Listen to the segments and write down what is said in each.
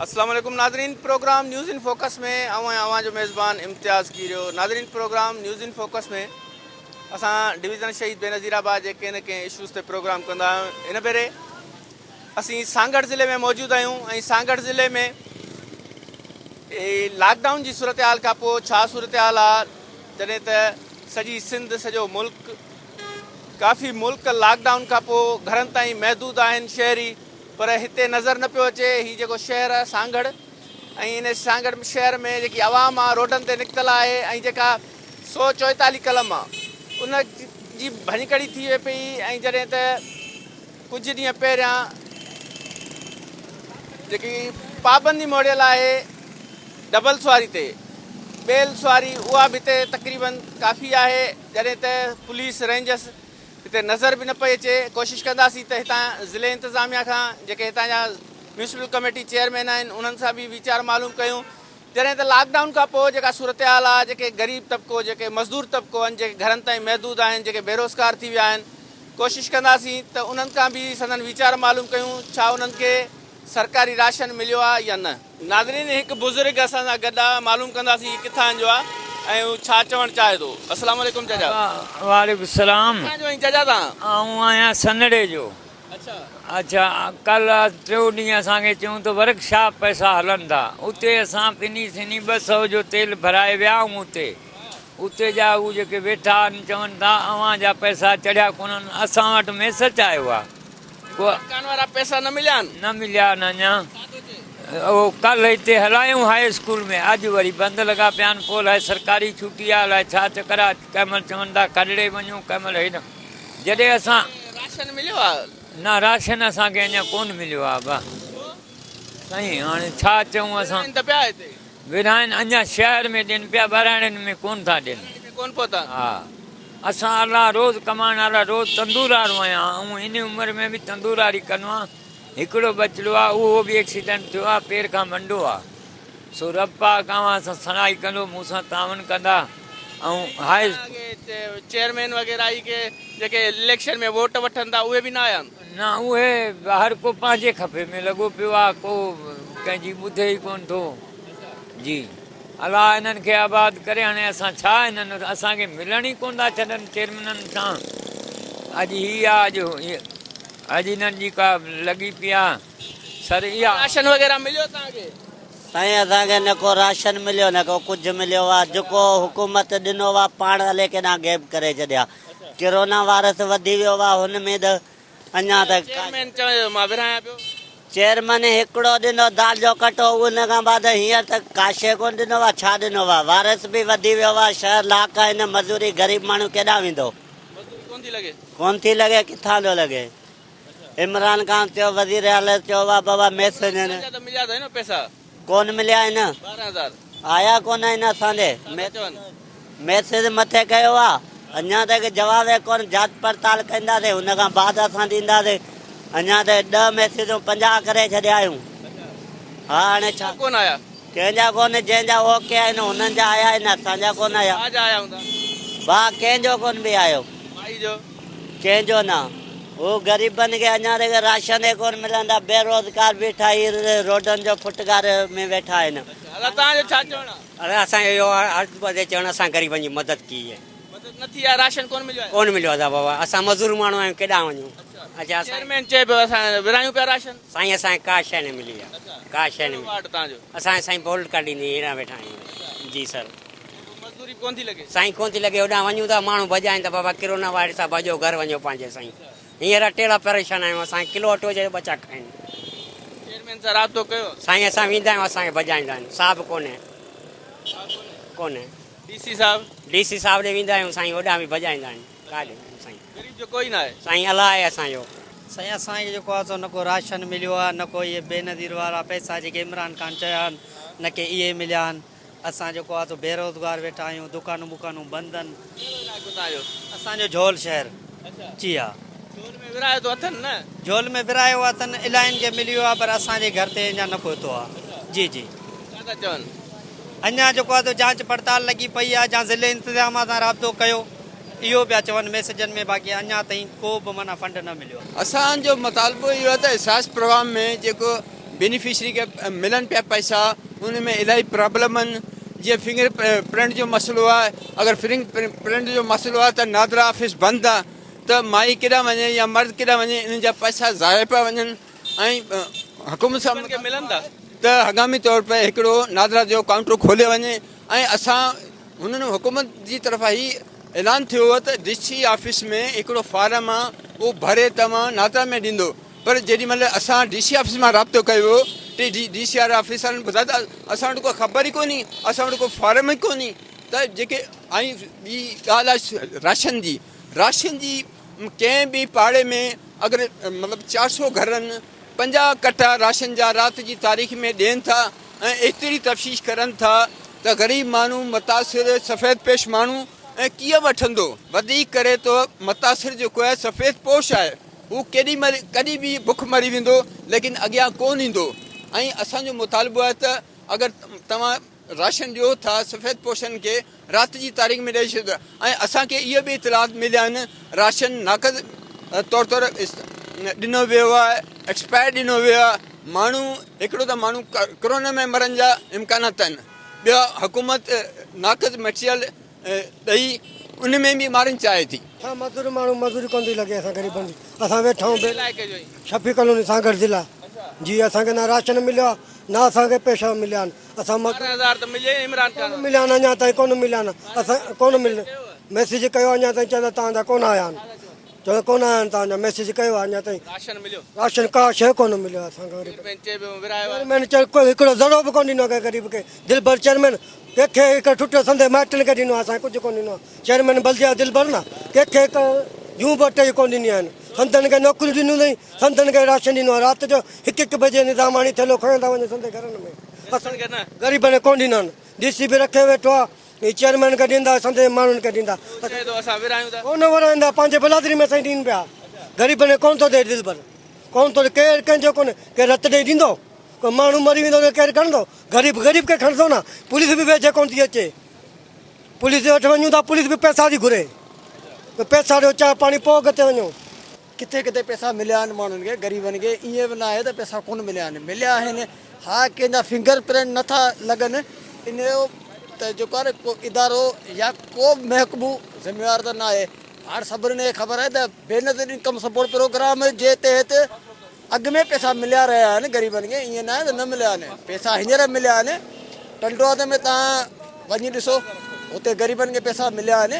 السلام عليڪم ناظرين پروگرام نيوز ان فوڪس ۾ آئون آهيان اوهان جو ميزبان امتياز ڪيريو ناظرين پروگرام نيوز ان فوڪس ۾ اسان ڊويزن شهيد بينظير آباد جي ڪنهن نه ڪنهن اشوز تي پروگرام ڪندا آهيون هن ڀيري اسين سانگهڙ ضلعي ۾ موجود آهيون ۽ سانگهڙ ضلعي ۾ لاڪ ڊائون جي صورتحال کان پوء ڇا صورتحال آهي جڏهن ته سڄي سنڌ سڄو ملڪ ڪافي ملڪ لاڪ ڊائون کان پوء گهرن تائين محدود آهن شهري پر هتي نظر نه پيو اچي هي جيڪو شهر آهي سانگهڙ ۽ ان سانگهڙ شهر ۾ جيڪي عوام آهي روڊن تي نڪتل آهي ۽ جيڪا 144 قلم آهي ان جي ڀڃڪڙي ٿي وئي پئي ۽ جڏهن ته ڪجهه ڏينهن پهريان جيڪي پابندي موڙيل آهي ڊبل سواري تي ٻيل سواري اها به هتي تقريبن ڪافي آهي جڏهن ته پوليس رينجرس هتي نظر به نه پئي اچي ڪوشش ڪنداسين ته هتان ضلعي انتظاميا کان جيڪي هتان جا ميونسپل ڪميٽي چيئرمين آهن انهن سان به ويچار معلوم ڪيون جڏهن ته لاڪ ڊائون کان پوء جيڪا صورتحال آهي جيڪي غريب طبقو جيڪي مزدور طبقو آهن جيڪي گهرن تائين محدود آهن جيڪي بيروزگار ٿي ويا آهن ڪوشش ڪنداسين ته انهن کان به سندن ويچار معلوم ڪيون ڇا انهن کي سرڪاري راشن مليو آهي يا نه. ناظرين هڪ بزرگ اسان سان گڏ آهي معلوم ڪنداسين هي ڪٿان جو آهي ۽ هو ڇا چوڻ چاهي ٿو. السلام عليڪم چچا. وعليڪم السلام. ڪٿان جو آهين چچا توهان؟ آئون آهيان سنڙي جو. اڇا ڪلهه ٽيون ڏينهن اسان کي چيون ته ورڪشاپ پئسا هلن ٿا اتي اسان پني سني 200 جو تيل ڀرائي ويا آهيون اتي اتي جا هو جيڪي ويٺا آهن چون ٿا اوهان جا پئسا چڙهيا ڪونهن اسان وٽ ميسچ آيو آهي ڪو ڪان وارا پئسا نه مليا آهن نه مليا آهن اڃا اهو ڪلهه هتي هلايون هاء اسڪول ۾ اڄ وري بند لڳا پيا آهن پوء الائي سرڪاري ڇٽي آهي الائي ڇا چڪر آهي ڪنهن مهل چون ٿا کڏڙي وڃو ڪنهن مهل هيڏانهن جڏهن اسان. راشن مليو آ؟ نه راشن اسان کي اڃا ڪون مليو آ ابا. سائين هاڻي ڇا چئون اسان. ورهائين ته پيا هتي. ورهائين اڃا شهر ۾ ڏين پيا ٻهراڙين ۾ ڪون ٿا ڏين. ٻهراڙي ۾ ڪون پهتا. ها اسان الله روز ڪمائڻ وارا روز تندورارو آهيان آئون هن عمر ۾ به تندوراري ڪندو آهيان هڪڙو ٻچڙو آ اهو به ايڪسيڊنٽ ٿيو آ پير کان منڊو آ. سو رب پاڪ اوهان سان سڻائي ڪندو، مون سان تعاون ڪندا ۽ هاء. چيئرمين وغيره هي ڪي جيڪي اليڪشن ۾ ووٽ وٺن ٿا اهي به نه آيا آهن. نه اهي هر ڪو پنهنجي کپي ۾ لڳو پيو آ ڪو ڪنهن جي ٻڌي ئي ڪونه ٿو جي الله انهن کي آباد ڪري هاڻي اسان ڇا انهن اسان کي ملڻ ئي ڪونه ٿا ڇڏن چيئرمينن سان اڄ هي آ اڄ اڄ انهن جي ڪا لڳي پئي آ. سر اها. راشن وغيره مليو توهان کي؟ سائين اسان کي نه ڪو راشن مليو نه ڪو ڪجهه مليو آ جيڪو حڪومت ڏنو آ پاڻ الي ڪيڏانهن غيب ڪري ڇڏيا ڪرونا وائرس وڌي ويو آ هن ۾ ته اڃا ته چيئرمين چوي مان ورهايان پيو. چيئرمين هڪڙو ڏنو دال جو ڪٽو ان کان بعد هينئر ته ڪا شيء ڪونه ڏنو آ ڇا ڏنو آ وائرس به وڌي ويو آ شهر لاڪ آهن مزوري غريب ماڻهو ڪيڏانهن ويندو. مزوري ڪونه ٿي لڳي. ڪونه ٿي لڳي ڪٿان ٿو لڳي. عمران خان چيو وزير اعلي چيو وا بابا ميسج آهن ته مليا ته آهن پئسا ڪون مليا آهن 12000 آيا ڪون آهن اسان ڏي ميسج مٿي ڪيو آ اڃا تائين جواب ئي ڪون جاچ پڙتال ڪنداسي ان کان بعد اسان ڏينداسي اڃا تائين 10 ميسجون 50 ڪري ڇڏيا آهيون ها هاڻي ڇا ڪون آيا ڪنهن جا ڪون جنهن جا اوڪي آهن انهن جا آيا آهن اسان جا ڪون آيا ڀاء جا آيا هوندا ڀاء ڪنهن جو ڪون به آيو مائي جو ڪنهن جو نه. هو غريبن کي اڃا تائين راشن ئي ڪونه ملندا بيروزگار بيٺا هي روڊن جو ڦٽگار ۾ ويٺا آهن. ادا توهان جو ڇا چوڻ آ. ادا اسان جو اهو عرض پيا چوڻ اسان غريبن جي مدد ڪئي آهي. مدد نه ٿي آ راشن ڪونه مليو آهي. ڪونه مليو ادا بابا اسان مزور ماڻهو آهيون ڪيڏانهن وڃون. اڇا اسان چيئرمين چئي پيو اسان ورهايون پيا راشن. سائين اسان کي ڪا شيء نه ملي آ ڪا شيء نه ڪهڙو وارڊ توهان جو. اسان سائين بولڊ ڪڍيندي هيڏانهن ويٺا آهيون جي سر. مزدوري ڪونه ٿي لڳي. سائين ڪونه ٿي لڳي هوڏانهن وڃون ٿا ماڻهو ڀڄائين ٿا بابا ڪرونا وائرس آ ڀڄو گهر وڃو پنهنجي سائين هينئر اٽيلا پريشان آهيون اسان کي ڪلو اٽو هجي ٻچا کائين. چيئرمين سان رابطو ڪيو. سائين اسان ويندا آهيون اسان کي ڀڄائيندا آهن صاحب ڪونهي ڪونهي. ڊي سي صاحب. ڊي سي صاحب ڏي ويندا آهيون سائين هوڏانهن به ڀڄائيندا آهن ڪاڏي وڃون سائين. غريب جو ڪوئي ناهي. سائين الله آهي اسان جو. سائين اسان کي جيڪو آهي سو نه ڪو راشن مليو آهي نه ڪو اهي بينظير وارا پئسا جيڪي عمران خان چيا آهن نه ڪي اهي مليا آهن. اسان جيڪو آ سو بيروزگار ويٺا آهيون دڪانون بڪانون بند آهن. ڪهڙو علائقو توهان جو؟ اسان جو جهول شهر. جي ها. جهول ۾ ورهايو ته اٿن نه؟ جهول ۾ ورهايو اٿن الاهين کي ملي ويو آ پر اسان جي گهر تي اڃا نه پهتو آ. جي جي. ڇا ٿا چون؟ اڃا جيڪو آ سو جانچ پڙتال لڳي پئي آ جان ضلعي انتظاميا سان رابطو ڪيو اهو پيا چون ميسجن ۾ باقي اڃا تائين ڪو به معنيٰ فنڊ نه مليو آ. اسان جو مطالبو اهو آهي ته احساس پروگرام ۾ جيڪو بينيفشري کي ملن پيا پئسا ان ۾ الاهي پرابلم آهن جيئن فنگر پرنٽ جو مسئلو آهي اگر فنگر پرنٽ جو مسئلو آهي ته نادرا آفيس بند آهي ته مائي ڪيڏانهن وڃي يا مرد ڪيڏانهن وڃي انهن جا پئسا ضايع پيا وڃن ۽ حڪومت سان کي ملن ٿا ته هنگامي طور تي هڪڙو نادرا جو ڪائونٽر کوليو وڃي ۽ اسان هنن حڪومت جي طرفان هي اعلان ٿيو هو ته ڊي سي آفيس ۾ هڪڙو فارم آهي اهو ڀري توهان نادرا ۾ ڏيندو پر جيڏي مهل اسان ڊي سي آفيس مان رابطو ڪيو ته ڊي سي آر آفيس وارن ٻڌايو ته اسان وٽ ڪو خبر ئي ڪونهي اسان وٽ ڪو فارم ئي ڪونهي ته جيڪي ۽ ٻي ڳالهه آهي راشن جي راشن جي ڪنهن به پاڙي ۾ اگر مطلب 400 گهرن 50 ڪٽا راشن جا رات جي تاريخ ۾ ڏين ٿا ۽ ايتري تفشيش ڪرن ٿا ته غريب ماڻهو متاثر سفيد پيش ماڻهو ۽ ڪيئن وٺندو وڌيڪ ڪري ته متاثر جيڪو آهي سفيد پوش آهي هو ڪيڏي مهل ڪڏهن به بک مري ويندو ليڪن اڳيان ڪونه ايندو ۽ اسان جو مطالبو آهي ته اگر توهان راشن ڏيو ٿا سفيد پوشن کي رات جي تاريخ ۾ ڏئي ڇڏيو ۽ اسان کي اهي به اطلاعات مليا آهن راشن ناقص طور طور ڏنو ويو آهي ايڪسپائر ڏنو ويو آهي ماڻهو هڪڙو ته ماڻهو ڪرونا ۾ مرڻ جا امڪانات آهن ٻيو حڪومت ناقص مٽيريل ڏئي ان ۾ به مارڻ چاهي ٿي. اسان مزدور ماڻهو مزدوري ڪونه ٿي لڳي اسان غريبن جي اسان ويٺا آهيون شفيع ڪالوني سانگهڙ ضلع جي اسان کي نه راشن مليو آهي نه اسان کي پئسا مليا آهن اسان ڪونه مليا آهن اڃا تائين ڪونه مليا آهن اسان ڪونه مليا ميسيج ڪيو اڃا تائين چوندا توهان جا ڪونه آيا آهن چوندا ڪونه آيا آهن توهان جا ميسيج ڪيو آهي اڃا تائين راشن مليو راشن ڪا شيء ڪونه مليو آهي اسان کي غريب چيئرمين چيو هڪڙو ذرو به ڪونه ڏنو آهي ڪنهن غريب کي دلبر چيئرمين ڪنهن کي هڪ ٺٽو سندي مائٽن کي ڏنو آهي اسان کي ڪجهه ڪونه ڏنو آهي چيئرمين بلديا دلبر نه ڪنهن کي هڪ جون به اٽي جي ڪونه ڏني آهن سندن کي نوڪريون ڏنيون اٿئي سندن کي راشن ڏنو آهي رات جو هڪ هڪ بجي نظاماڻي ٿيلهو کڻي ٿا وڃن سندي گهرن ۾ اسان غريبن کي ڪونه ڏنو آهن ڊي سي به رکيو ويٺو آهي هي چيئرمين کي ڏيندا سندي ماڻهن کي ڏيندا ڪونه ورهائيندا پنهنجي برادري ۾ سائين ڏين پيا غريبن کي ڪونه ٿو ڏي دلبر ڪونه ٿو ڏي ڪير ڪنهن جو ڪونه ڪير رت ڏئي ڏيندو ڪو ماڻهو مري ويندو ته ڪير کڻندو؟ غريب غريب کي کڻندو نه، پوليس به ويجهي ڪونه ٿي اچي. پوليس وٽ وڃون ٿا پوليس به پئسا ٿي گهري ته پئسا ڏيو چانهه پاڻي پوء اڳتي وڃو. ڪٿي ڪٿي پئسا مليا آهن ماڻهن کي غريبن کي ائين به ناهي ته پئسا ڪونه مليا آهن مليا آهن ها ڪنهن جا فنگر پرنٽ نٿا لڳن ان جو ته جيڪو آهي ڪو ادارو يا ڪو به محڪمو ذميوار ته ناهي هاڻ سڀني کي خبر آهي ته بينظير انڪم سپورٽ پروگرام جي تحت اڳ ۾ پئسا مليا رهيا آهن غريبن کي ائين ناهي ته نه مليا آهن پئسا هينئر مليا آهن ٽنڊو آدم ۾ توهان وڃي ڏسو اتي غريبن کي پئسا مليا آهن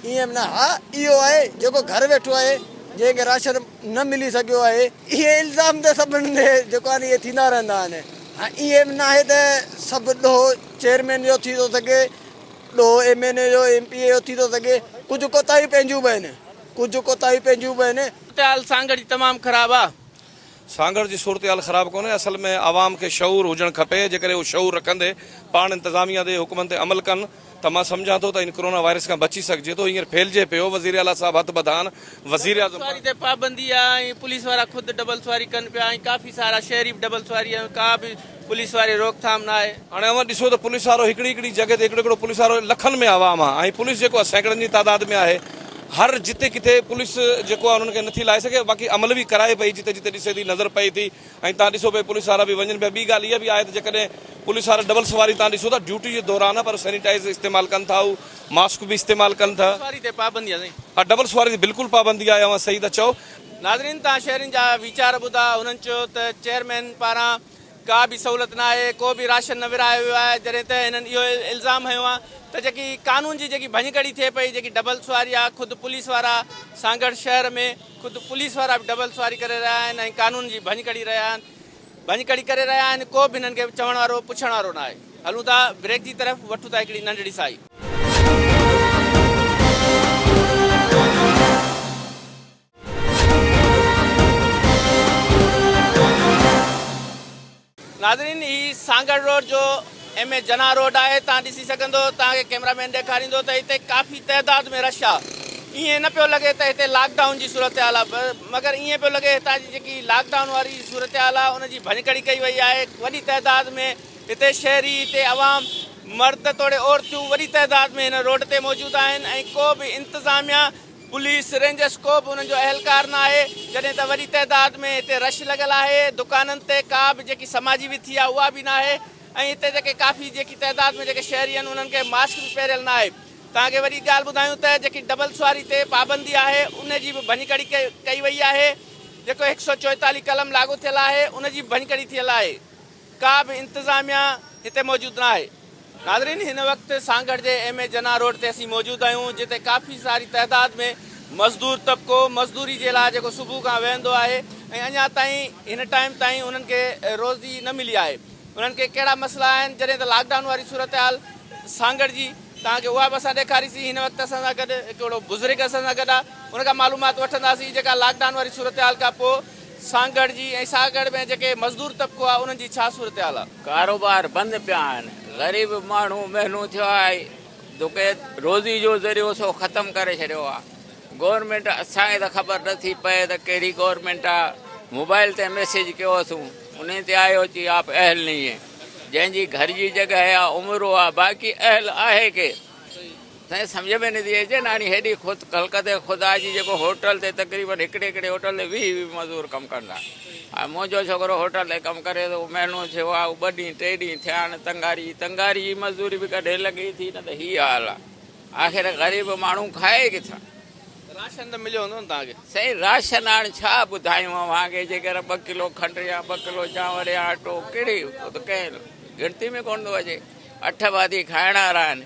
ائين به نه ها اهو آهي جيڪو گهر ويٺو آهي جنهن کي راشن نه ملي سگهيو آهي اهي الزام ته سڀني تي جيڪو آهن اهي ٿيندا رهندا آهن ها ائين به ناهي ته سڀ ڏوهه چيئرمين جو ٿي ٿو سگهي ڏوهه ايم اين اي جو ايم پي اي جو ٿي ٿو سگهي ڪجهه ڪوتاهيون پنهنجون به آهن ڪجهه ڪوتاهيون پنهنجون به آهن. صورتحال سانگهڙ جي تمام خراب آ. سانگهڙ جي صورتحال خراب ڪونهي اصل ۾ عوام کي شعور هجڻ کپي جيڪڏهن هو شعور رکندي پاڻ انتظاميا جي حڪمن تي عمل ڪن ته مان سمجهان ٿو ته ان ڪرونا وائرس کان بچي سگهجي ٿو هينئر ڦهلجي پيو وزير اعليٰ صاحب هٿ ٻڌا آهن وزير اعظم سواري تي پابندي آ ۽ پوليس وارا خود ڊبل سواري ڪن پيا ۽ ڪافي سارا شهري به ڊبل سواري ۽ ڪا به پوليس واري روڪ ٿام نه آهي. هاڻي اوهان ڏسو ته پوليس وارو هڪڙي هڪڙي جڳهه تي هڪڙو هڪڙو پوليس وارو لکن ۾ عوام آ ۽ پوليس جيڪو آ سينڪڙن جي تعداد ۾ آهي هر جتي ڪٿي پوليس جيڪو آ انهن کي نٿي لاهي سگهي باقي عمل به ڪرائي پئي جتي جتي ڏسي ٿي نظر پئي ٿي ۽ تان ڏسو پئي پوليس وارا به وڃن پيا ٻي ڳالهه اها به آهي ته جيڪڏهن پوليس وارا ڊبل سواري تان ڏسو ٿا ڊيوٽي جي دوران پر سينيٽائيز استعمال ڪن ٿا هو ماسڪ به استعمال ڪن ٿا. سواري تي پابندي آ سائين. ها ڊبل سواري تي بلڪل پابندي آهي اوهان صحيح ٿا چئو. ناظرين تان شهرين جا ويچار ٻڌا هنن چيو ته چيئرمين پاران ڪا به سهولت نه آهي، ڪو به راشن نه ورهايو ويو آهي، جڏهن ته هنن اهو الزام هنيو آهي ته جيڪي قانون جي جيڪي ڀڃڪڙي ٿئي پئي، جيڪي ڊبل سواري آهي، خود پوليس وارا سانگهڙ شهر ۾ خود پوليس وارا به ڊبل سواري ڪري رهيا آهن ۽ قانون جي ڀڃڪڙي رهيا آهن ڀڃڪڙي ڪري رهيا آهن، ڪو به هنن کي چوڻ وارو پڇڻ وارو نه آهي. هلون ٿا بريڪ جي طرف، وٺون ٿا هڪڙي ننڍڙي ساهي. ناظرين هي سانگهڙ روڊ جو ايم اي جناح روڊ آهي تان ڏسي سگهندو تان کي ڪيمرا مين ڏيکاريندو ته هتي ڪافي تعداد ۾ رش آ ائين نه پيو لڳي ته هتي لاڪ ڊائون جي صورتحال آ مگر ائين پيو لڳي هتان جي جيڪي لاڪ ڊائون واري صورتحال آ ان جي ڀڃڪڙي ڪئي وئي آهي وڏي تعداد ۾ هتي شهري هتي عوام مرد توڙي عورتون وڏي تعداد ۾ هن روڊ تي موجود آهن ۽ ڪو به انتظاميا. پوليس رينجرس ڪو به انهن جو اهلڪار نه آهي جڏهن ته وڏي تعداد ۾ هتي رش لڳل آهي دڪانن تي ڪا به جيڪي سماجي وٿي آهي اها به نه آهي ۽ هتي جيڪي ڪافي جيڪي تعداد ۾ جيڪي شهري آهن انهن کي ماسڪ به پهريل نه آهي توهان کي وڏي ڳالهه ٻڌايون ته جيڪي ڊبل سواري تي پابندي آهي ان جي به ڀڃڪڙي ڪئي وئي آهي جيڪو 144 قلم لاڳو ٿيل آهي ان جي به ڀڃڪڙي ٿيل آهي ڪا به انتظاميا هتي موجود نه آهي. ناظرين هن وقت سانگهڙ جي ايم اي جناح روڊ تي اسين موجود آهيون جتي ڪافي ساري تعداد ۾ مزدور طبقو مزدوري جي لاء جيڪو صبح کان ويهندو آهي ۽ اڃا تائين هن ٽائيم تائين انهن کي روزي نه ملي آهي انهن کي ڪهڙا مسئلا آهن جڏهن ته لاڪ ڊائون واري صورتحال سانگهڙ جي توهان کي اها به اسان ڏيکاريسين هن وقت اسان سان گڏ هڪ اهڙو بزرگ اسان سان گڏ آهي ان کان معلومات وٺنداسين جيڪا لاڪ ڊائون واري صورتحال کان پوء سانگهڙ جي ۽ سانگهڙ ۾ جيڪي مزدور طبقو آهي انهن جي ڇا صورتحال آهي. ڪاروبار بند پيا آهن غريب ماڻهو مهينو ٿيو آهي دڪي روزي جو ذريعو سو ختم ڪري ڇڏيو آهي گورنمينٽ اسان کي ته خبر نه ٿي پئي ته ڪهڙي گورنمينٽ آهي موبائل تي ميسيج ڪيو اٿون انهي تي آيو چي آپ اهل نهي هي جنهن جي گهر جي جڳهه آ عمرو آ باقي اهل آهي ڪير سائين سمجهه ۾ نٿي اچي نه هاڻي هيڏي خود خلقت خدا جي جيڪو هوٽل تي تقريبن هڪڙي هڪڙي هوٽل تي 20 20 مزور ڪم ڪن ٿا هاڻي منهنجو ڇوڪرو هوٽل تي ڪم ڪري ٿو مهينو ٿيو آ ٻه ڏينهن ٽي ڏينهن ٿيا آهن تنگاري تنگاري جي مزدوري به ڪڏهن لڳي ٿي نه ته هي حال آ آخر غريب ماڻهو کائي ڪٿان. راشن ته مليو هوندو نه توهان کي. سائين راشن هاڻ ڇا ٻڌايون اوهان کي جيڪر ٻه ڪلو کنڊ يا ٻه ڪلو چانور يا اٽو ڪهڙي اهو ته ڪنهن ڳڻتي ۾ ڪونه ٿو اچي اٺ ڀاتي کائڻ وارا آهن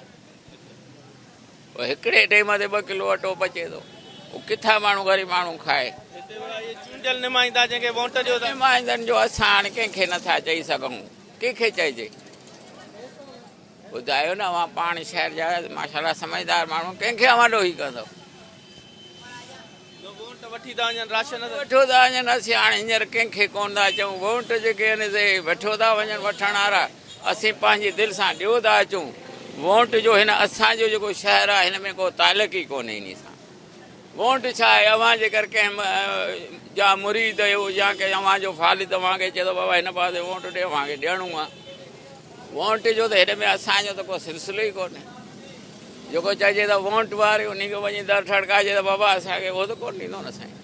پوء هڪڙي ٽيم تي ٻه ڪلو اٽو پچي ٿو اهو ڪٿان ماڻهو غريب ماڻهو کائي. هتي وري اهي چونڊيل نمائندا جنهن کي ووٽ ڏيو ٿا. نمائندن جو اسان هاڻ ڪنهن کي نٿا چئي سگهون ڪنهن کي چئجي. ٻڌايو نه اوهان پاڻ شهر جا ماشاءالله سمجهدار ماڻهو ڪنهن کي اوهان ڏوهي ڪندو. جو وونٽ وٺي ٿا وڃن راشن ته. وٺيو ٿا وڃن اسين هاڻي هينئر ڪنهن کي ڪونه ٿا چئون وونٽ جيڪي آهن سي وٺيو ٿا وڃن وٺڻ وارا اسين پنهنجي دل سان ڏيو ٿا اچون وونٽ جو هن اسان جو جيڪو شهر آهي هن ۾ ڪو تعلق ئي ڪونهي انهي سان وونٽ ڇا آهي اوهان جيڪر ڪنهن جا مريد آهيو يا ڪنهن اوهان جو فالد اوهان کي چئي ٿو بابا هن پاسي وونٽ ڏي اوهان کي ڏيڻو آهي وونٽ جو ته هن ۾ اسان جو ته ڪو سلسلو ئي ڪونهي. جيڪو چئجي ته وونٽ واري انهي کي وڃي در ٺڙڪائجي ته بابا اسان کي اهو ته ڪونه ڏيندو نه سائين.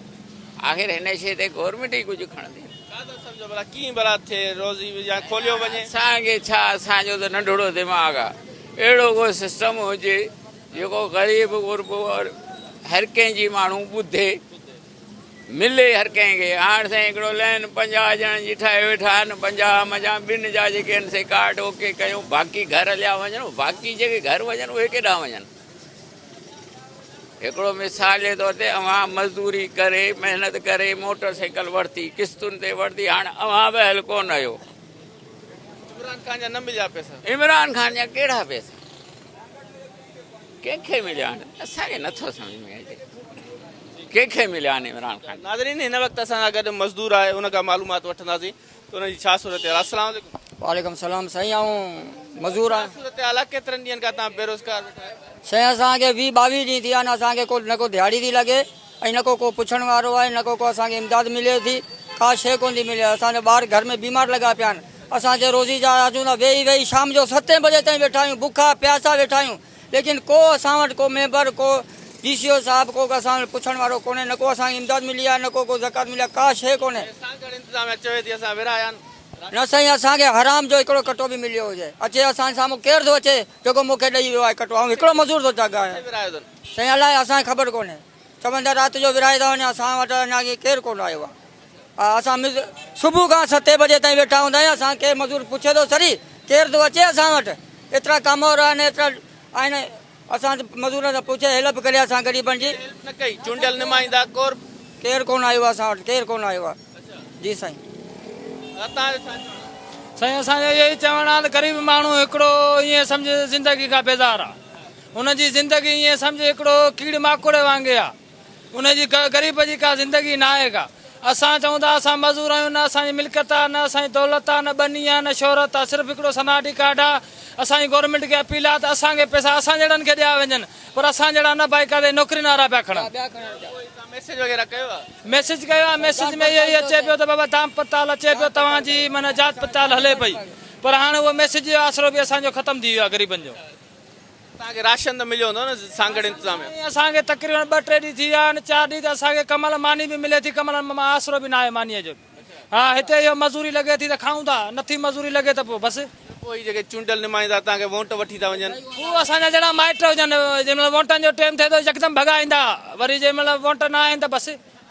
آخر هن شيء تي گورنمينٽ ئي ڪجهه کڻندي نه. ڇا ٿا سمجهو ڀلا ڪيئن ڀلا ٿئي روزي يا کوليو وڃي. اسان کي ڇا اسان جو ته ننڍڙو دماغ آ. اهڙو ڪو سسٽم هجي جيڪو غريب غربو هر ڪنهن جي ماڻهو ٻڌي. ملي هر ڪنهن کي. هاڻ سائين هڪڙو لائين 50 ڄڻن جي ٺاهي ويٺا آهن، 50 منجهان ٻن جا جيڪي آهن سي ڪارڊ اوڪي ڪيون، باقي گهر هليا وڃن، باقي جيڪي گهر وڃن اهي ڪيڏانهن وڃن؟ هڪڙو مثال جي طور تي اوهان مزدوري ڪري محنت ڪري موٽر سائيڪل ورتي، قسطن تي ورتي، هاڻ اوهان به اهل ڪونه آهيو. عمران خان جا نه مليا پئسا. عمران خان جا ڪهڙا پئسا؟ ڪنهن کي مليا آهن اسان کي نٿو سمجهه ۾ اچي ڪنهن کي مليا آهن عمران خان. ناظرين هن وقت اسان سان گڏ مزدور آهي ان کان معلومات وٺنداسين ته ان جي ڇا صورتحال آهي السلام عليڪم. وعليڪم السلام سائين آئون مزور آهيان. ڇا صورتحال آهي ڪيترن ڏينهن کان توهان بيروزگار ويٺا آهيو. سائين اسان کي 20 22 ڏينهن ٿي ويا آهن اسان کي ڪو نه ڪو ڌياڙي ٿي لڳي ۽ نه ڪو ڪو پڇڻ وارو آهي نه ڪو ڪو اسان کي امداد ملي ٿي ڪا شيء ڪونه ٿي ملي اسان جا ٻار گهر ۾ بيمار لڳا پيا آهن اسان جي روزي جا اچون ٿا ويهي ويهي شام جو ستين بجي تائين ويٺا آهيون بکا پياسا ويٺا آهيون ليڪن ڪو اسان وٽ ڪو ميمبر ڪو ڊي سي او صاحب ڪو اسان وٽ پڇڻ وارو ڪونهي نه ڪو اسان کي امداد ملي آهي نه ڪو ڪو زڪوات ملي آهي ڪا شيء ڪونهي. سانگهڙ انتظاميا چوي ٿي اسان ورهايا آهن. نه سائين اسان کي حرام جو هڪڙو ڪٽو به مليو هجي اچي اسان جي سامهون ڪير ٿو اچي جيڪو مون کي ڏئي ويو آهي ڪٽو آئون هڪڙو مزور ٿو جاڳايان سائين الائي اسان کي خبر ڪونهي. چون ٿا رات جو ورهائي ٿا وڃن اسان وٽ اڃا ڪير ڪونه آيو آهي اسان صبح کان ستين بجي تائين ويٺا هوندا آهيون اسان کي مزور پڇي ٿو سري ڪير ٿو اچي اسان وٽ ايترا ڪامورا آهن ايترا آهن اسان مزورن سان پڇي هيلپ ڪري اسان غريبن جي هيلپ نه ڪئي چونڊيل نمائندا ڪور ڪير ڪونه آيو آهي اسان وٽ ڪير ڪونه آيو آهي جي سائين. سائين اسان جو اهو ئي چوڻ آهي ته غريب ماڻهو هڪڙو ائين سمجهه زندگي کان بيزار آهي ان جي زندگي ائين سمجهه هڪڙو ڪيڙ ماڪوڙي وانگي آ ان جي غريب جي ڪا زندگي ناهي ڪا اسان چئون ٿا اسان مزور آهيون نه اسان جي ملڪيت آ نه اسان جي دولت آ نه ٻني آ نه شهرت آ صرف هڪڙو سناٽي ڪارڊ آ اسان جي گورنمينٽ کي اپيل آ ته اسان کي پئسا اسان جهڙن کي ڏيا وڃن پر اسان جهڙا نه ڀائي ڪاٿي نوڪرين وارا پيا کڻن. ميسيج وغيره ڪيو آ. ميسيج ڪيو آ ميسيج ۾ اهو ئي اچي پيو ته بابا دام پتال اچي پيو توهان جي معنيٰ جات پتال هلي پئي پر هاڻ اهو ميسيج جو آسرو به اسان جو ختم ٿي ويو آ غريبن جو. توهان کي راشن ته مليو هوندو نه سانگهڙ انتظاميا. سائين اسان کي تقريبن ٻه ٽي ڏينهن ٿي ويا آهن چار ڏينهن ته اسان کي ڪمل ماني به ملي ٿي ڪمل مان آسرو به ناهي مانيء جو ها هتي اهو مزوري لڳي ٿي ته کائون ٿا نٿي مزوري لڳي ته پوء بس. پوء هي جيڪي چونڊيل نمائندا توهان کي وونٽ وٺي ٿا وڃن. هو اسان جا جهڙا مائٽ هجن جنهن مهل وونٽن جو ٽيم ٿئي ٿو يڪدم ڀڳا ايندا وري جنهن مهل وونٽ نه آهن ته بس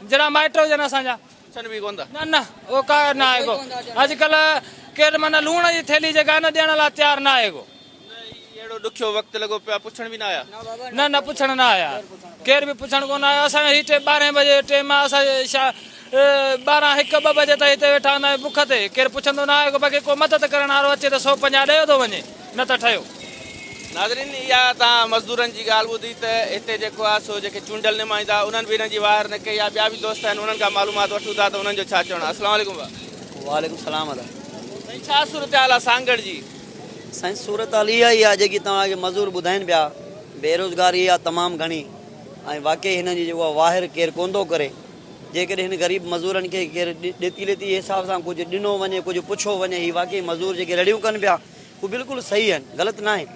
جهڙا مائٽ هجن اسان جا. پڇن به ڪونه ٿا. نه نه اهو ڪا نه آهي ڪو اڄڪلهه ڪير معنيٰ لوڻ جي ٿيلهي جيڪا نه ڏيڻ لاء تيار نه آهي ڪو. نه هي اهڙو ڏکيو وقت لڳو پيو آهي پڇڻ به نه آيا. نه نه پڇڻ نه آيا ڪير به پڇڻ ڪونه آيو اسان هي ٽي ٻارهين بجي ٽيم آهي اسان ٻارهن هڪ ٻه بجي تائين هتي ويٺا هوندا آهيون بک تي ڪير پڇندو نه آهي ڪو باقي ڪو مدد ڪرڻ وارو اچي ته 150 ڏيو ٿو وڃي نه ته ٺهيو. ناظرين اها توهان مزدورن جي ڳالهه ٻڌي ته هتي جيڪو آهي سو جيڪي چونڊيل نمائندا انهن به انهن جي واهر نه ڪئي آهي ٻيا به دوست آهن انهن کان معلومات وٺون ٿا ته انهن جو ڇا چوڻ آهي السلام عليڪم ڀاء. وعليڪم السلام ادا. سائين ڇا صورتحال آهي سانگهڙ جي. سائين صورتحال اها ئي آهي جيڪي توهان کي مزور ٻڌائين پيا بيروزگاري آهي تمام گهڻي ۽ واقعي هنن جي جيڪو آهي واهر ڪير ڪونه ٿو ڪري جيڪڏهن هن غريب مزورن کي ڪير ڏيتي ليتي جي حساب سان ڪجهه ڏنو وڃي ڪجهه پڇيو وڃي هي واقعي مزور جيڪي رڙيون ڪن پيا هو بلڪل صحيح آهن غلط ناهن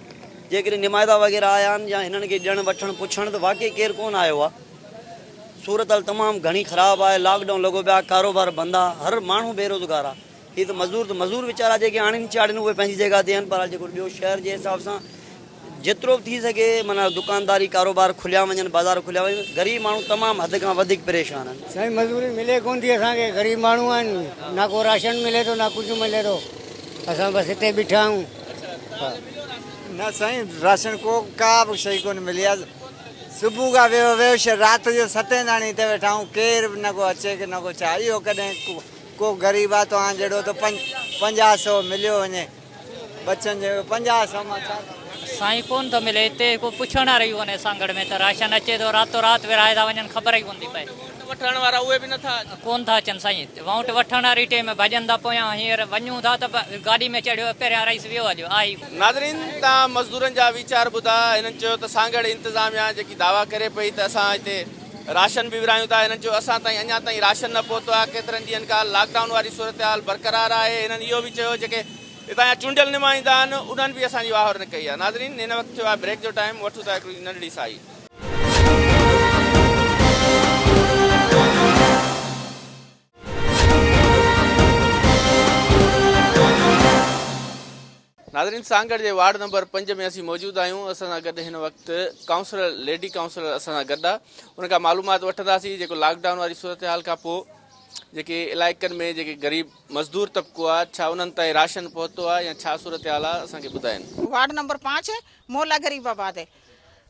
جيڪڏهن نمائندا وغيره آيا آهن يا هنن کي ڏيڻ وٺڻ پڇڻ ته واقعي ڪير ڪونه آيو آهي صورتحال تمام گهڻي خراب آهي لاڪ ڊائون لڳو پيو آهي ڪاروبار بند آهي هر ماڻهو بيروزگار آهي هي ته مزور ته مزور ويچارا جيڪي آڻين چاڙهين اهي پنهنجي جڳهه تي آهن پر جيڪو ٻيو شهر جي حساب سان جيترو به ٿي سگهي معنيٰ دڪانداري ڪاروبار کليا وڃن بازار کليا وڃن غريب ماڻهو تمام حد کان وڌيڪ پريشان آهن. سائين مزوري ملي ڪون ٿي اسان کي غريب ماڻهو آهن نه ڪو راشن ملي ٿو نه ڪجهه ملي ٿو اسان بس هتي بيٺا آهيون. نه سائين راشن ڪو ڪا به شئي ڪون ملي آ صبح کان ويو ويو رات جو ستين تاڻي هتي ويٺا آهيون ڪير به نه ڪو اچي نه ڪو ڇا اهو ڪڏهن ڪو غريب آ توهان جهڙو ته 50 سو مليو وڃي ٻچن جي 50 سو مان ڇا ڪندو. سائين ڪون ٿو ملي هتي ڪو پڇڻ وارو ئي ڪونهي سانگهڙ ۾ ته راشن اچي ٿو راتو رات ورهائي ٿا وڃن خبر ئي ڪون ٿي پئي. وونٽ وٺڻ وارا اهي به نٿا اچن. ڪون ٿا اچن سائين وونٽ وٺڻ واري ٽيم ڀڄن ٿا پويان هينئر وڃون ٿا ته گاڏي ۾ چڙهيو پهريان رئيس ويو هليو آهي ئي ڪون. ناظرين توهان مزدورن جا ويچار ٻڌا هنن چيو ته سانگهڙ انتظاميا جيڪي دعويٰ ڪري پئي ته اسان هتي راشن به ورهايون ٿا هنن چيو اسان تائين اڃا تائين راشن نه پهتو آهي ڪيترن ڏينهن کان لاڪ ڊائون واري صورتحال برقرار آهي هنن اهو به چيو جيڪي هتان جا چونڊيل نمائندا آهن انهن به اسان جي واهر نه ڪئي آهي ناظرين هن وقت ٿيو آهي بريڪ جو ٽائيم وٺون ٿا هڪڙي ننڍڙي ساهي. ناظرين سانگهڙ جي وارڊ نمبر 5 ۾ اسين موجود آهيون اسان سان گڏ هن وقت ڪائونسلر ليڊي ڪائونسلر اسان سان گڏ آهي ان کان معلومات وٺنداسين جيڪو لاڪ ڊائون واري صورتحال کان پوء جيڪي علائقن ۾ جيڪي غريب مزدور طبقو آهي ڇا انهن تائين راشن پهتو آهي يا ڇا صورتحال آهي اسان کي ٻڌائين. وارڊ نمبر 5 محله غريب آباد هي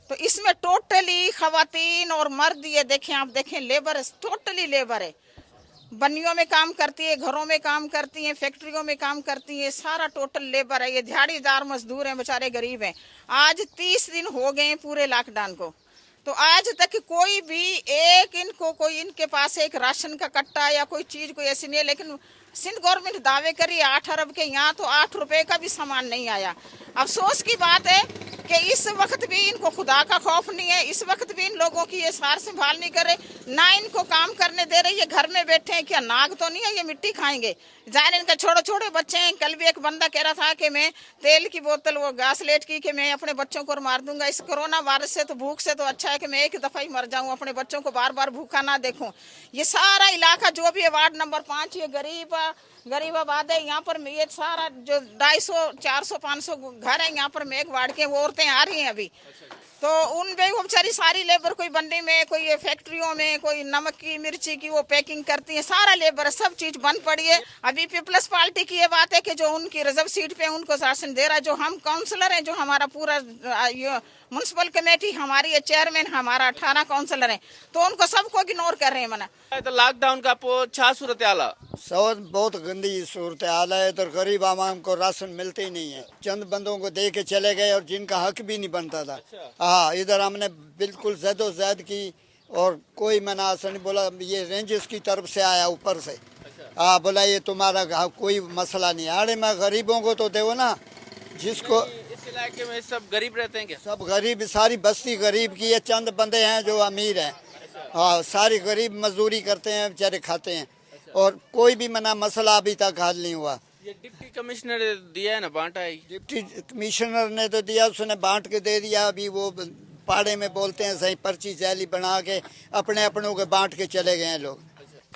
تو اس ۾ ٽوٽلي خواتين اور مرد يه ديکين آپ ديکين ليبر ٽوٽلي ليبر هي बनियों में काम करती है घरों में काम करती हैं फैक्ट्रियों में काम करती हैं सारा टोटल लेबर है ये दिहाड़ीदार मजदूर हैं बेचारे गरीब हैं आज 30 दिन हो गए हैं पूरे लॉकडाउन को तो आज तक कोई भी एक इनको कोई इनके पास एक राशन का कट्टा या कोई चीज़ कोई ऐसी नहीं है लेकिन सिंध गवर्नमेंट दावे करी 8 अरब के यहाँ तो 8 रुपए का भी सामान नहीं आया अफसोस की बात है कि इस वक्त भी इनको खुदा का खौफ नहीं है इस वक्त भी इन लोगों की ये सार संभाल नहीं कर रहे ना इनको काम करने दे रहे ये घर में बैठे हैं क्या नाग तो नहीं है ये मिट्टी खाएंगे जाहिर इनका छोटे छोटे बच्चे हैं कल भी एक बंदा कह रहा था कि मैं तेल की बोतल वो घासलेट की कि मैं अपने बच्चों को मार दूंगा इस कोरोना वायरस से तो भूख से तो अच्छा है कि मैं एक दफ़ा ही मर जाऊं अपने बच्चों को बार बार भूखा ना देखूं ये सारा इलाका जो भी है वार्ड नंबर 5 ये गरीब आबाद है यहाँ पर ये सारा जो 250 400 500 घर है यहाँ पर मेघवाड़ के वो औरतें आ रही हैं अभी तो उन पे वो बेचारी सारी लेबर कोई बंडी में कोई ये फैक्ट्रियों में कोई नमक की मिर्ची की वो पैकिंग करती है सारा लेबर सब चीज़ बंद पड़ी है अभी पीपल्स पार्टी की ये बात है कि जो उनकी रिजर्व सीट पे उनको शासन दे रहा है जो हम काउंसलर हैं जो हमारा पूरा ये म्यूनसिपल कमेटी हमारी है चेयरमैन हमारा 18 काउंसलर हैं तो उनको सबको इग्नोर कर रहे हैं मना त लॉकडाउन खां पोइ छा सूरत हाल आहे? सौ बहुत गंदी सूरत हाल है इधर गरीब आवाम को राशन मिलते ही नहीं है चंद बंदों को दे के चले गए और जिनका हक भी नहीं बनता था हाँ इधर हमने बिल्कुल जदोजहद की और कोई मना ऐसा नहीं बोला ये रेंजर्स की तरफ से आया ऊपर से हाँ बोला ये तुम्हारा कोई मसला नहीं है अरे मैं गरीबों को तो दो ना जिसको इस इलाके में सब गरीब रहते हैं क्या? सब गरीब सारी बस्ती गरीब की है चंद बंदे हैं जो अमीर हैं हाँ सारी गरीब मजदूरी करते हैं बेचारे खाते हैं और कोई भी मना मसला अभी तक हल नहीं हुआ। ये डिप्टी कमिश्नर दिया है ना बांटा है डिप्टी कमिश्नर ने तो दिया उसने बांट के दे दिया अभी वो पाड़े में बोलते हैं सही पर्ची जाली बना के अपने अपनों के बांट के चले गए हैं लोग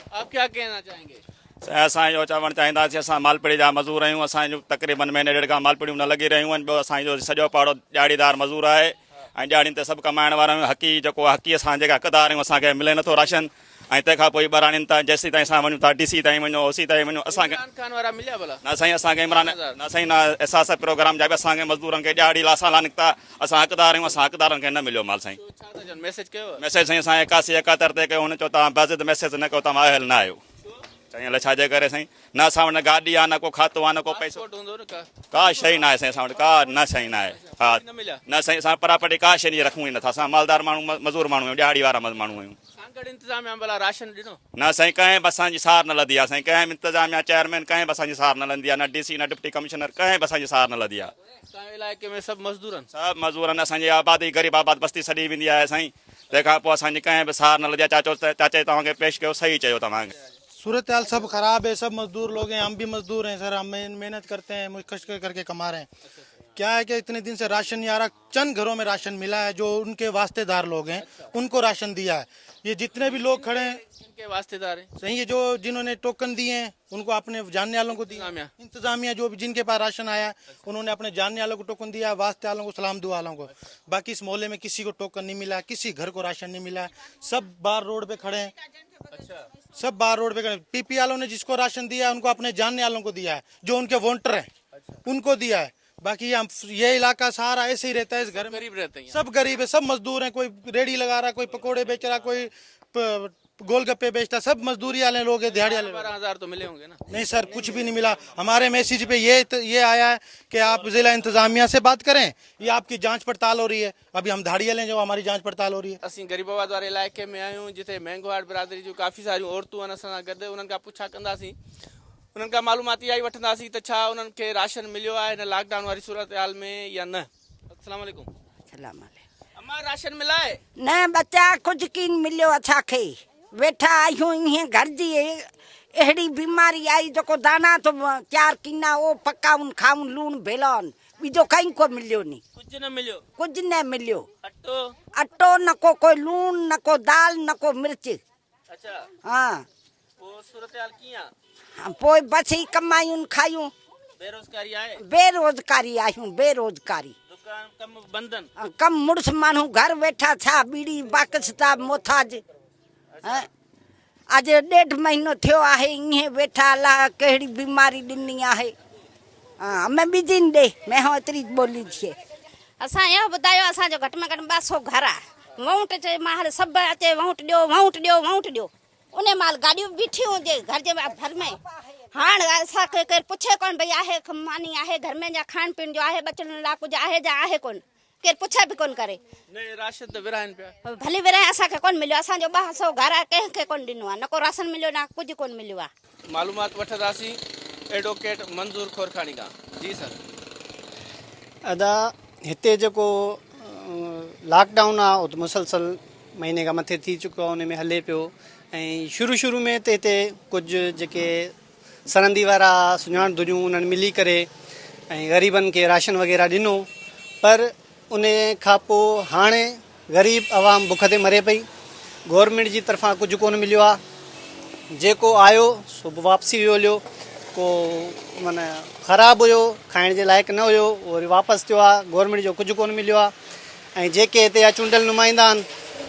आप क्या कहना चाहेंगे साईं असां इहो चवणु चाहींदासीं असां मालपड़ी जा मज़ूर आहियूं असांजो तक़रीबन महीने ॾेढ खां मालपड़ियूं न लॻी रहियूं आहिनि ॿियो असांजो सॼो पाड़ो ॾिहाड़ीदार मज़ूर आहे ऐं ॾिहाड़ियुनि ते सभु कमाइण वारा आहियूं हक़ी जेको आहे हक़ी असां जेका हक़दार आहियूं असांखे मिले नथो राशन ऐं तंहिंखां पोइ ॿराड़ियुनि तां जेसीं ताईं असां वञूं था डी सी ताईं वञो ओ सी ताईं वञो असांखे इमरान खान वारा मिलिया भला न साईं असांखे इमरान न साईं न एहसास प्रोग्राम जा बि असांखे मज़दूरनि खे ॾिहाड़ी लाइ असां लाइ निकिता असां हक़दार आहियूं असां हक़दारनि खे न मिलियो माल साईं छा था चवनि मैसेज कयो मैसेज साईं असां 81 71 ते कयो हुन चयो तव्हां बाज़िद मैसेज न कयो तव्हां अहल न आहियो चई الائي ڇا جي ڪري سائين نه اسان وٽ نه گاڏي آ نه ڪو کاتو آ نه ڪو پئسو ڪا شيء نه آهي سائين اسان وٽ ڪا نه شيء نه آهي ها نه سائين اسان پراپرٽي ڪا شيء جي رکون ئي نٿا اسان مالدار ماڻهو مزور ماڻهو آهيون ڏهاڙي وارا ماڻهو آهيون سانگهڙ انتظاميا ڀلا راشن ڏنو؟ نه سائين ڪنهن به اسان جي سار نه لڌي آ سائين ڪنهن به انتظاميا چيئرمين ڪنهن به اسان جي سار نه لڌي آ نه ڊي سي نه ڊپٽي ڪمشنر ڪنهن به اسان جي سار نه لڌي آ. تان علائقي ۾ سڀ مزدور آهن؟ سڀ مزور آهن اسان جي آبادي غريب آباد بستي سڏي ويندي آهي سائين تنهن کان پوء اسان جي ڪنهن به سار نه لڌي آ چاچو چاچي توهان کي پيش ڪيو صحيح چيو توهان کي. صورت حال سب خراب هي سب مزدور لوگ هين هم بهي مزدور هين سر هم محنت ڪرتي هين مشڪل ڪر ڪي ڪما رهي هين ڪيا هي ڪي اتني دن سي راشن نهي آ رها چند گهرون ۾ راشن ملا هي جو ان ڪي واسطي دار لوگ هين ان ڪو راشن ديا هي يي جتني بهي لوگ کڙي هين ڪن ڪي واسطي دار هين سهي يي جو جنهون ني ٽوڪن ديي هين ان ڪو اپني جانني والون ڪو ديا انتظاميه جو بهي جن ڪي پاس راشن آيا هي انهون ني اپني جانني والون ڪو ٽوڪن ديا هي واسطي والون ڪو سلام دعا والون ڪو باقي اس محلي ۾ ڪسي ڪو ٽوڪن نهي ملا ڪسي گهر ڪو راشن نهي ملا سب باهر روڊ پي کڙي هين سب باهر روڊ پي کڙي پي پي والون ني جس ڪو راشن ديا هي ان ڪو اپني جانني والون ڪو ديا هي جو ان ڪي وونٽر هين ان ڪو ديا هي باقي ये इलाका सारा ऐसे ही रहता है इस घर में गरीब रहते हैं सब गरीब है सब मजदूर हैं कोई रेड़ी लगा रहा है कोई पकोड़े बेच रहा है कोई गोलगप्पे बेचता है सब मजदूरी वाले लोग हैं दिहाड़ी वाले 12,000 तो मिले होंगे ना? नहीं सर कुछ भी नहीं मिला। हमारे मैसेज पे ये आया है कि आप जिला इंतजामिया से बात करें, ये आपकी जांच पड़ताल हो रही है। अभी हम दिहाड़ी वाले हैं जो हमारी जांच पड़ताल हो रही है। असीं गरीबाबाद वारे इलाइक़े में आहियूं जिते मेंघवाड़ बिरादरी जूं काफ़ी सारियूं औरतूं आहिनि असां सां गॾु, उन्हनि खां पुछा कंदासीं, उन्हनि खां मालूमात इहा ई वठंदासीं त छा उन्हनि खे राशन मिलियो आहे हिन लॉकडाउन वारी सूरत हाल में या न। अस्सलाम वालेकुम। अस्सलाम वालेकुम। अम्मा राशन मिला है? न बच्चा कुझु कीन मिलियो असांखे, वेठा आहियूं ईअं घर जी अहिड़ी बीमारी आई जेको दाना थो 4 कीना उहो पकाऊं खाऊं लूण भेलाऊं, ॿिजो कंहिं को मिलियो नी। कुझु न मिलियो? कुझु न मिलियो। अटो? अटो न को कोई लूण न को दाल न को मिर्च। अच्छा। हा। पोइ सूरत हाल कीअं आहे? हा, पोइ बसि ई कमायूं खायूं। बेरोज़गारी आहे? बेरोज़गारी आहियूं, बेरोज़गारी। दुकान कम बंदि आहिनि? हा, कम मुड़ुस माण्हू घर वेठा छा बीड़ी बाकस था मोहताज। हा, अॼु 1.5 महीनो थियो आहे ईअं वेठा, अलाह कहिड़ी बीमारी ॾिनी आहे। हा, हमें ॿिजी न ॾे, मैं हो एतिरी ॿोली थिए। असां इहो ॿुधायो असांजो घटि में घटि 200 घर आहे, वोट जे महिल सभु अचे वोट ॾियो वोट ॾियो वोट ॾियो, उन महिल गाॾियूं बीठियूं हुजे घर जे भर में। हाणे असांखे केरु पुछे कोन भई आहे मानी आहे घर में या खाइण पीअण जो आहे, बचनि लाइ कुझु आहे या आहे कोन, केरु पुछे बि कोन करे। न राशन त विराइनि पिया। भली विराए असांखे कोन मिलियो, असांजो 200 घर आहे, कंहिंखे कोन ॾिनो आहे, न को राशन मिलियो न कुझु कोन मिलियो आहे। मालूमात वठंदासीं एडवोकेट मंज़ूर खोरखानी खां। जी सर। अदा हिते जेको लॉकडाउन आहे उहो त मुसलसल महीने खां मथे थी चुको आहे, उन में हले पियो। ऐं शुरू शुरू में त हिते कुझु जेके सरंदी वारा सुञाण धुरियूं उन्हनि मिली करे ऐं ग़रीबनि खे राशन वग़ैरह ॾिनो, पर उन खां पोइ हाणे ग़रीब आवाम बुख ते मरे पई। गवर्नमेंट जी तरफ़ां कुझु कोन मिलियो आहे, जेको आयो सो बि वापसि वियो हलियो, को माना ख़राबु हुयो, खाइण जे लाइक़ न हुयो, उहो वरी वापसि थियो आहे। गवर्नमेंट जो कुझु कोन मिलियो आहे। ऐं जेके हिते जा चूंडियल नुमाइंदा आहिनि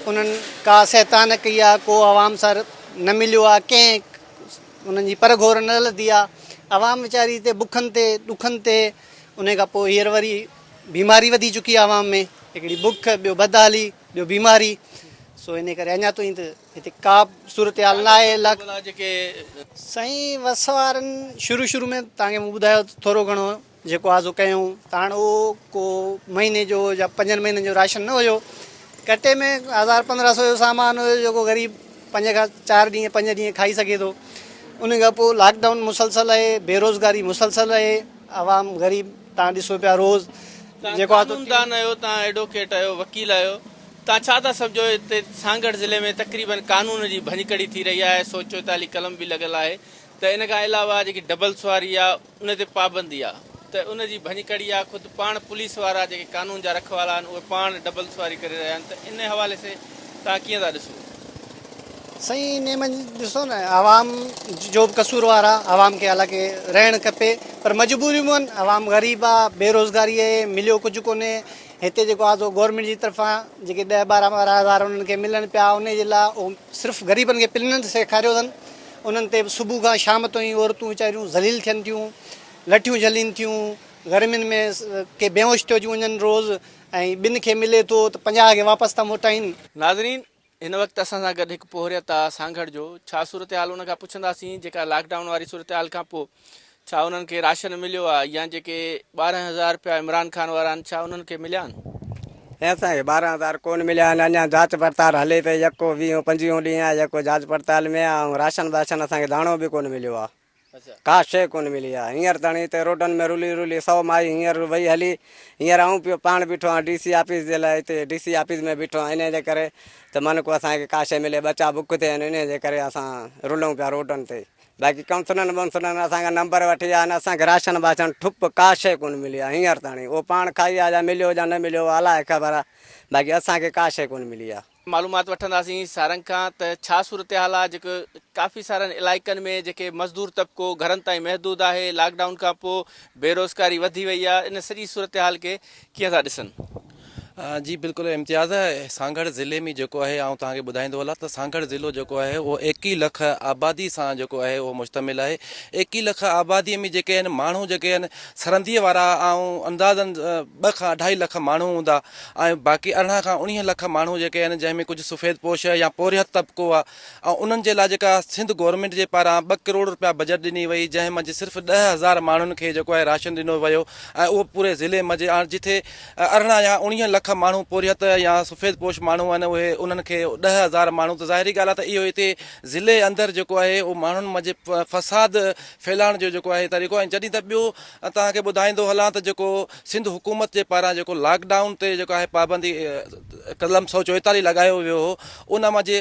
उन्हनि का सहायता न कई आहे, को आवाम सां न मिलियो आहे, कंहिं उन्हनि जी पर घोर न लधी आहे। आवाम वीचारी हिते बुखनि ते ॾुखनि ते, उन खां पोइ हींअर वरी बीमारी वधी चुकी आहे आवाम में, हिकिड़ी बुख, ॿियो बदहाली, ॿियो बीमारी। सो इन करे अञा ताईं त हिते का बि सूरत हाल न आहे। जेके साईं वस वारनि शुरू शुरू में तव्हांखे मूं ॿुधायो त थोरो घणो जेको आहे सो कयूं, त हाणे उहो को महीने जो या 5 महीननि जो राशन न हुयो, कटे में 1000-1500 जो सामान हुयो जेको ग़रीब 5 खां 4 ॾींहं 5 ॾींहं खाई सघे थो। उन खां पोइ लॉकडाउन मुसलसल आहे, बेरोज़गारी मुसलसल आहे, आवाम ग़रीब तव्हां ॾिसो पिया रोज़ तव्हां जेको आहे कानूनदान आहियो, तव्हां एडवोकेट आहियो, वकील आहियो, توهان ڇا ٿا سمجهو هتي سانگهڙ ضلعي ۾ تقريبن قانون جي ڀڃڪڙي ٿي رهي آهي، 144 قلم به لڳل آهي ته ان کان علاوه جيڪي ڊبل سواري آهي ان تي پابندي آهي ته ان جي ڀڃڪڙي آهي، خود پاڻ پوليس وارا جيڪي قانون جا رکوالا آهن اهي پاڻ ڊبل سواري ڪري رهيا آهن ته ان حوالي سي توهان ڪيئن ٿا ڏسو؟ سائين انهي منجهه ڏسو نه عوام جو به قصور وار آ عوام کي حالانڪه رهڻ کپي پر مجبوريون به آهن عوام غريب آ بيروزگاري آهي مليو ڪجهه ڪونهي هتي جيڪو آ سو گورنمينٽ جي طرفان جيڪي ڏهه ٻارهن ٻارهن هزار انهن کي ملن پيا انهي جي لاء اهو صرف غريبن کي پنڻ سيکاريو اٿن انهن تي صبح کان شام تائين عورتون ويچاريون ذليل ٿين ٿيون لٺيون جهلين ٿيون گرمين ۾ ڪي بيهوش ٿيو ٿيون وڃن روز ۽ ٻن کي ملي ٿو ته 50 کي واپس ٿا موٽائين. ناظرين هن وقت اسان سان گڏ هڪ پورهيت آ سانگهڙ جو ڇا صورتحال ان کان پڇنداسين جيڪا لاڪ ڊائون واري صورتحال کان پو ڇا انهن کي راشن مليو آ يا جيڪي 12 هزار رپيا عمران خان وارا آهن ڇا انهن کي مليا آهن. ۽ اسان کي 12 هزار ڪون مليا آهن اڃا جاچ پڙتال هلي پئي يڪو ويهون پنجويهون ڏينهن آ يڪو جاچ پڙتال ۾ آ ۽ راشن باشن اسان کي داڻو به ڪون مليو آ. ڪا شيء ڪونه ملي آ. هينئر تڻي هتي روڊن ۾ رلي رلي سو مائي هينئر وئي هلي. هينئر آئون پيو پاڻ بيٺو آهيان ڊي سي آفيس جي لاء هتي ڊي سي آفيس ۾ بيٺو آهيان انهيء جي ڪري ته من ڪو اسان کي ڪا شيء ملي ٻچا بک تي آهن انهيء جي ڪري اسان رلون پيا روڊن تي باقي ڪائونسلرن بونسلرن اسان کان نمبر وٺي ويا آهن اسان کي راشن باشن ٺپ ڪا شيء ڪونه ملي آ هينئر تاڻي اهو پاڻ کائي آ يا مليو يا نه مليو اها الله کي خبر آ باقي اسان کي ڪا شيء ڪونه ملي آ. معلومات وٺنداسين سارنگ کان ته ڇا صورتحال آهي جيڪو ڪافي سارن علائقن ۾ جيڪي مزدور طبقو گهرن تائين محدود آهي لاڪ ڊائون کان پوء بيروزگاري وڌي وئي آهي ان سڄي صورتحال کي ڪيئن ٿا ڏسن. جي بلڪل امتياز سانگهڙ ضلعي ۾ جيڪو آهي آئون توهان کي ٻڌائيندو هلان ته سانگهڙ ضلعو جيڪو آهي اهو 21 لک آبادي سان جيڪو آهي اهو مشتمل آهي 21 لک آبادي ۾ جيڪي آهن ماڻهو جيڪي آهن سرندي وارا آئون اندازن ٻه کان اڍائي لک ماڻهو هوندا ۽ باقي 18 کان 19 لک ماڻهو جيڪي آهن جنهن ۾ ڪجهه سفيد پوش يا پورهيت طبقو آهي ۽ انهن جي لاء جيڪا سنڌ گورنمينٽ جي پاران ٻه ڪروڙ رپيا بجيٽ ڏني وئي جنهن منجهه صرف 10,000 ماڻهن کي جيڪو آهي راشن ڏنو ويو ۽ اهو پوري ضلعي منجهه هاڻ جٿي 18 يا 19 لک ماڻهو پورهيت يا سفيد پوش ماڻهو آهن اهي انهن کي 10,000 ماڻهو ته ظاهري ڳالهه آهي ته اهو هتي ضلعي اندر جيڪو آهي اهو ماڻهن منجهه فساد ڦهلائڻ جو جيڪو آهي طريقو ۽ جڏهن ته ٻيو توهان کي ٻڌائيندو هلان ته جيڪو سنڌ حڪومت جي پاران جيڪو لاڪ ڊائون تي جيڪو آهي پابندي قلم 144 لڳايو ويو هو ان مان جي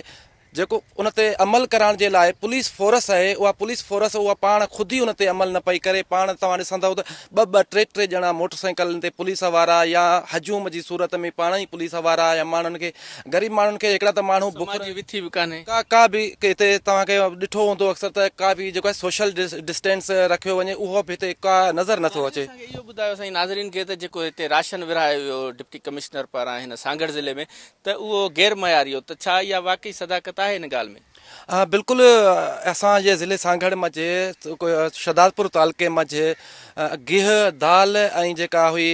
جيڪو ان تي عمل ڪرائڻ جي لاء پوليس فورس آهي اها پوليس فورس اها پاڻ خود ئي ان تي عمل نه پئي ڪري پاڻ توهان ڏسندؤ ته ٻه ٻه ٽي ٽي ڄڻا موٽر سائيڪلن تي پوليس وارا يا هجوم جي صورت ۾ پاڻ ئي پوليس وارا يا ماڻهن کي غريب ماڻهن کي هڪڙا ته ماڻهو بک سماجي وٿي به ڪانهي. ڪا ڪا به هتي توهان کي ڏٺو هوندو اڪثر ته ڪا به جيڪو آهي سوشل ڊسٽينس رکيو وڃي اهو به هتي ڪا نظر نٿو اچي. اسان کي اهو ٻڌايو سائين ناظرين کي ته جيڪو هتي راشن ورهايو ويو ڊپٽي ڪمشنر پاران هن سانگهڙ ضلعي ۾ ته اهو غير معياري هو ته ڇا اها واقعي صداقت آهي ان ڳالهه ۾؟ ها بلڪل اسان جي ضلعي سانگهڙ منجهه شهدادپور تعلقي منجهه گيهه دال ۽ جيڪا هئي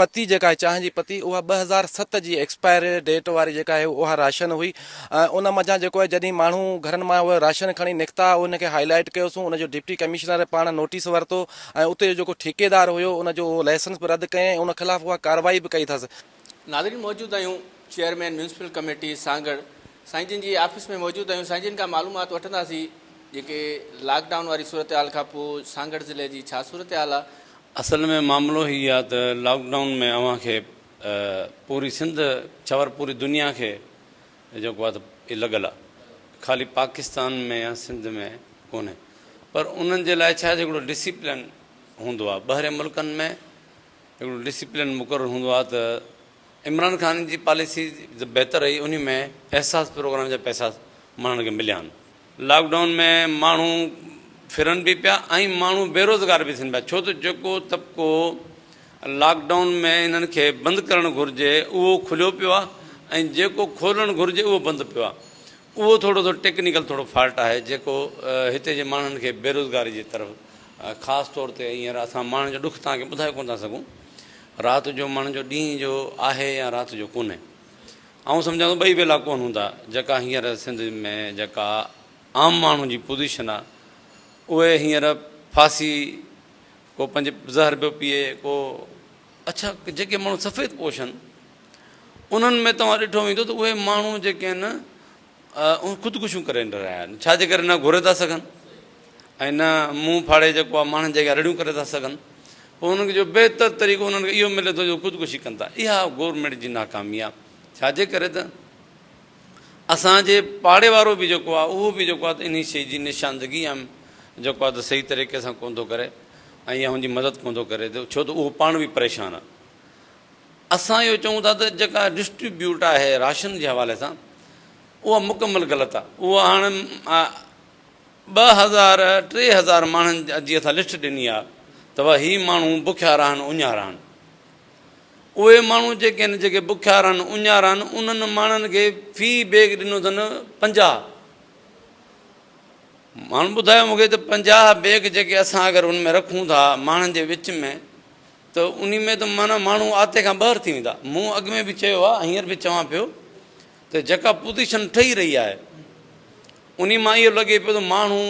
پتي جيڪا آهي چانهه جي پتي اها 2007 جي ايڪسپائري ڊيٽ واري جيڪا آهي اها راشن هئي ۽ ان منجهان جيڪو آهي جڏهن ماڻهو گهرن مان اهو راشن کڻي نڪتا ان کي هائي لائيٽ ڪيوسون ان جو ڊپٽي ڪمشنر پاڻ نوٽيس ورتو ۽ اتي جو جيڪو ٺيڪيدار هيو ان جو اهو لائسنس به رد ڪيائين ۽ ان خلاف اها ڪارروائي به ڪئي اٿس. ناظرين موجود آهيون چيئرمين ميونسپل ڪميٽي سانگهڙ سائين جن جي آفيس ۾ موجود آهيون سائين جن کان معلومات وٺنداسين جيڪي لاڪ ڊائون واري صورتحال کان پوء سانگهڙ ضلعي جي ڇا صورتحال آهي. اصل ۾ معاملو هي آ ته لاڪ ڊائون ۾ اوهان کي پوري سنڌ ڇا ور پوري دنيا کي جيڪو آ ته لڳل آ خالي پاڪستان ۾ يا سنڌ ۾ ڪونهي پر انهن جي لاء ڇا آهي هڪڙو ڊسيپلين هوندو آ ٻاهرين ملڪن ۾ هڪڙو ڊسيپلين مقرر هوندو آ ته عمران خان جي پاليسي بهتر رهي انهي ۾ احساس پروگرام جا پئسا ماڻهن کي مليا آهن. لاڪ ڊائون ۾ ماڻهو ڦرن به پيا ۽ ماڻهو بيروزگار به ٿين پيا ڇو ته جيڪو طبقو لاڪ ڊائون ۾ انهن کي بند ڪرڻ گهرجي اهو کليو پيو آهي ۽ جيڪو کولڻ گهرجي اهو بند پيو آهي اهو ٿورو سو ٽيڪنيڪل ٿورو فالٽ آهي جيڪو هتي جي ماڻهن کي بيروزگاري جي طرف خاص طور تي هينئر اسان ماڻهن جو ڏک توهان کي ٻڌائي ڪونه ٿا سگهون رات جو ماڻهن جو ڏينهن جو آهي يا رات جو ڪونهي آئون سمجهان ٿو ٻئي ويلا ڪونه هوندا جيڪا هينئر سنڌ ۾ جيڪا عام ماڻهو جي پوزيشن آ اهي هينئر ڦاسي ڪو پنهنجي زهر پيو پيئي ڪو اڇا جيڪي ماڻهو سفيد پوش آهن انهن ۾ توهان ڏٺو ويندو ته اهي ماڻهو جيڪي آهن اهي خودڪشيون ڪري رهيا آهن ڇا جي ڪري نه گهري ٿا سگهن ۽ نه منهن ڦاڙي جيڪو آهي ماڻهن جي اڳيان رڙيون ڪري ٿا سگهن پوء انهن کي جو بهتر طريقو انهن کي اهو ملي ٿو جو خودڪشي ڪن ٿا اها گورنمينٽ جي ناڪامي آهي. ڇا جي ڪري ته اسان جي پاڙي وارو به جيڪو آهي اهو به جيڪو آهي ته انهي شيء جي نشاندگي يا جيڪو آهي ته صحيح طريقي سان ڪونه ٿو ڪري ۽ يا هن جي مدد ڪونه ٿو ڪري ڇو ته اهو پاڻ به پريشان آهي. اسان اهو چئون ٿا ته جيڪا ڊسٽريبيوٽ آهي راشن جي حوالي سان اها مڪمل غلط آهي اها هاڻ 2000 3000 ماڻهن جي اسان لسٽ ڏني آهي ته هي ماڻهو بکيا رهن اڃا رهن اهي ماڻهو جيڪي آهن جيڪي بکيا رهن اڃا رهن انهن ماڻهن کي في بيگ ڏنو اٿن 50 ماڻهن ٻڌايو مونکي ته 50 بيگ جيڪي اسان اگر ان ۾ رکون ٿا ماڻهن جي وچ ۾ ته انهي ۾ ته معنيٰ ماڻهو آتي کان ٻاهر ٿي ويندا. مون اڳ ۾ به چيو آهي هينئر به چوان پيو ته جيڪا پوزيشن ٺهي رهي آهي انهي مان اهو لڳي پيو ته ماڻهو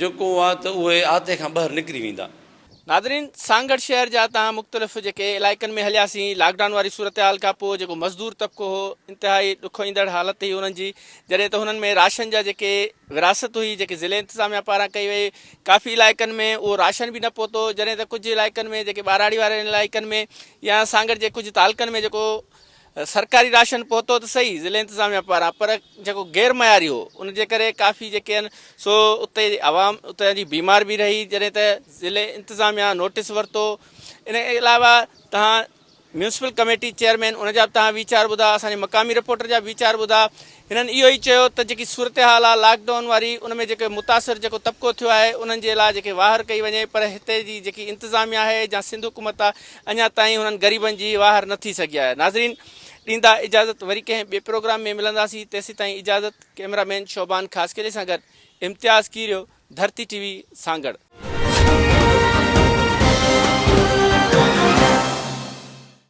جيڪو آهي ته اهي آتي کان ٻاهر نڪري ويندا. ناظرين سانگهڙ شهر جا تان مختلف جيڪي علائقن ۾ هلياسين لاڪ ڊائون واري صورتحال کان پوء جيڪو مزدور طبقو هو انتهائي ڏکوئيندڙ حالت هئي انهن جي جڏهن ته هنن ۾ راشن جا جيڪي ورهاست هئي جيڪي ضلعي انتظاميا پاران ڪئي وئي ڪافي علائقن ۾ اهو راشن به نه پهتو جڏهن ته ڪجهه علائقن ۾ جيڪي ٻهراڙي وارن علائقن ۾ يا سانگهڙ جي ڪجهه تعلقن ۾ جيڪو سرڪاري راشن پهتو ته صحيح ضلعي انتظاميا پاران پر جيڪو غير معياري هو ان جي ڪري ڪافي جيڪي آهن سو اتي جي عوام اتي جي بيمار به رهي جڏهن ته ضلعي انتظاميا نوٽيس ورتو ان علاوه تهان ميونسپل ڪميٽي چيئرمين ان جا به توهان ويچار ٻڌا، اسان جي مقامي رپورٽر جا به ويچار ٻڌا، هنن اهو ئي چيو ته جيڪي صورتحال آهي لاڪ ڊائون واري ان ۾ جيڪي متاثر جيڪو طبقو ٿيو آهي انهن جي لاء جيڪي واهر ڪئي وڃي پر هتي جي جيڪي انتظاميا آهي يا سنڌ حڪومت آهي اڃا تائين هنن غريبن جي واهر نه ٿي سگهي آهي ناظرين ڏيندا اجازت وري ڪنهن ٻئي پروگرام ۾ ملنداسين تيسيتائين اجازت ڪئميرا مين شعبان خاصخيلي سان گڏ امتياز ڪيريو ڌرتي ٽي وي سانگهڙ.